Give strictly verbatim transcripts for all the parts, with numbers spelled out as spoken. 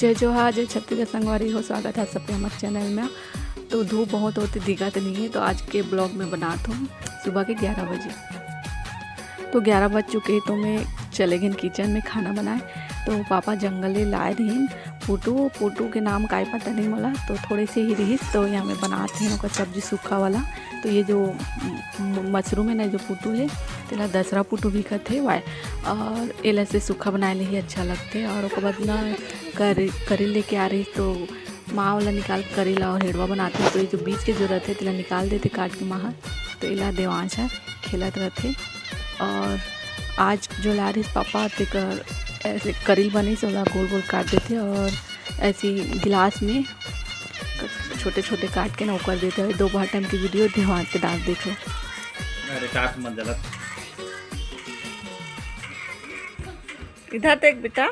जय जोहार, जय छत्तीसगढ़ संगवारी हो, स्वागत है सबके हमारे चैनल में। तो धूप बहुत होती दिखत नहीं है, तो आज के ब्लॉग में बनात हूँ सुबह के ग्यारह बजे। तो ग्यारह बज चुके, तो मैं चले गए किचन में खाना बनाए। तो पापा जंगल ले लाए रहीन पुटू, पुटू के नाम काय पता नहीं मोला, तो थोड़े से ही रहीस, तो यहाँ मैं बनात हूँ ओकर सब्जी सूखा वाला। तो ये जो म-, मशरूम है ना, जो पुटू है, तेला दसरा पुटू भी कथे वाय, और एला से सूखा बनाए ले ही अच्छा लगथे। और ओकर बाद ना कर-, करी लेके आ रही, तो माँ वाला निकाल के करी ला और हेड़वा बनाथे, तो ये जो बीच के जो रहथे, तेला निकाल देथे काट के माँ ह। तो एला देवांश ह खेलत रहथे। और आज जो ला रहिस पापा, तेकर ऐसे करील बनिस, ओला गोल गोल काट देथे और ऐसे ही गिलास में छोटे छोटे काट के ना ओकर देथे। और दोपहर टाइम की वीडियो देवांश के डांस देखो। अरे, टास मत जलत। इधर देख बेटा।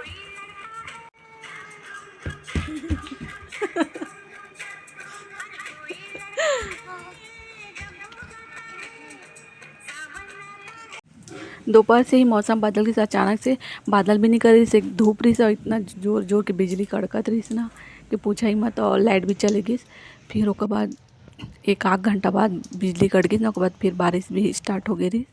दोपहर से ही मौसम बदल गइस, अचानक से बादल भी निकल रहिस, एक धूप रहिस और इतना जोर जोर के बिजली कड़कत रहिस ना कि पूछा ही मत। और लाइट भी चले गइस। फिर ओकर बाद एक आध घंटा बाद बिजली कट गइस ना, ओकर बाद फिर बारिश भी स्टार्ट हो गई रहिस।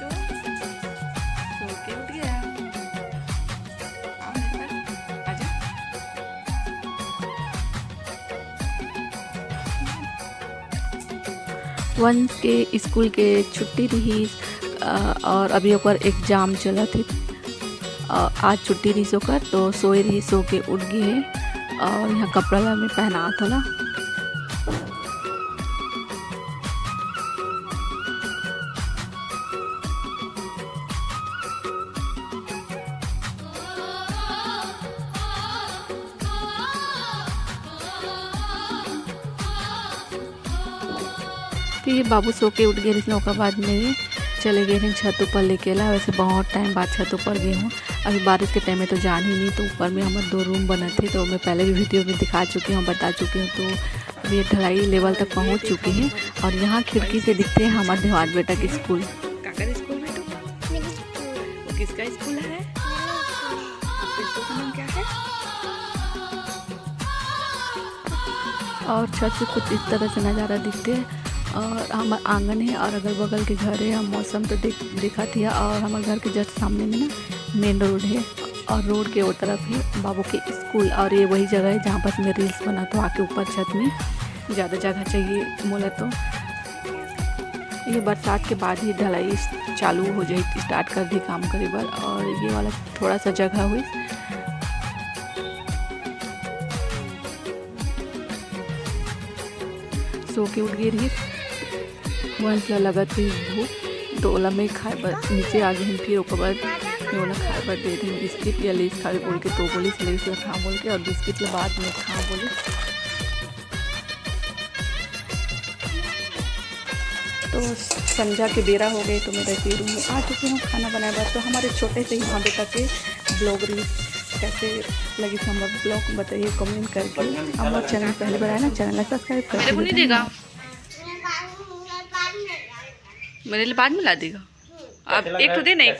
तो सो के उठ गया। आओ मेरे पास, आजा। वंश के स्कूल के छुट्टी रहिस, अ, और अभी ओकर एग्जाम चलत हे। अ, आज छुट्टी रहिस ओकर, तो सोए रहिस, सो के उठ गे हे। और यहाँ कपड़ा ला मैं पहनात होला। फिर बाबू सो के उठ गए रहिस ना, ओकर बाद में चले गए रहिन छत ऊपर लेके ला। वैसे बहुत टाइम बाद छत ऊपर गए हूँ, अभी बारिश के टाइम में तो जान ही नहीं। तो ऊपर में हमारे दो रूम बनत हे, तो मैं पहले भी वीडियो में दिखा चुकी हूँ, बता चुकी हूँ। तो अभी ये ढलाई लेवल तक पहुँच चुकी है और यहाँ खिड़की से दिखते हैं हमारे देवांश बेटा के स्कूल। काकर स्कूल बेटू? वो किसका स्कूल है? आपके स्कूल का नाम क्या है? और छत से कुछ इस तरह से नज़ारा दिखते हैं। और हमार आंगन है और अगल बगल के घर है। हम मौसम तो देख, दिखत ही है। और हमारे घर के जस्ट सामने में ना मेन रोड है और रोड के वो तरफ है बाबू के स्कूल। और ये वही जगह है जहाँ पर मैं रील्स बनात हूँ आके ऊपर छत में। ज़्यादा जगह चाहिए मोला तो। ये बरसात के बाद ही ढलाई चालू हो जाए, स्टार्ट कर दी काम करे बर। और ये वाला थोड़ा सा जगह हुई। सो के उठ गई रही, वंश ला लगत रही भूख, तो ओला मैं खाए बर नीचे आ गई। फिर ओकर बाद मैं ओला खाए बर दे दें बिस्किट या लेस खावे बोल के, तो बोलिस लेस ला खा बोल के, और बिस्किट ला बाद में खा बोलिस। तो संझा के बेरा हो गए, तो मैं रसोई रूम में आ चुकी हूँ खाना बनाए बर। तो हमारे छोटे से ही माँ बेटा के ब्लॉग रील्स कैसे लगी, हमारा ब्लॉग बताइए कमेंट करके। बढ़िया निकल हमारे रहा है। चैनल पहली बार आए ना, चैनल ला सब्सक्राइब कर मेरे को नहीं देगा। मेरे लिए बाद में ला देगा। अब एक ठो दे ना, एक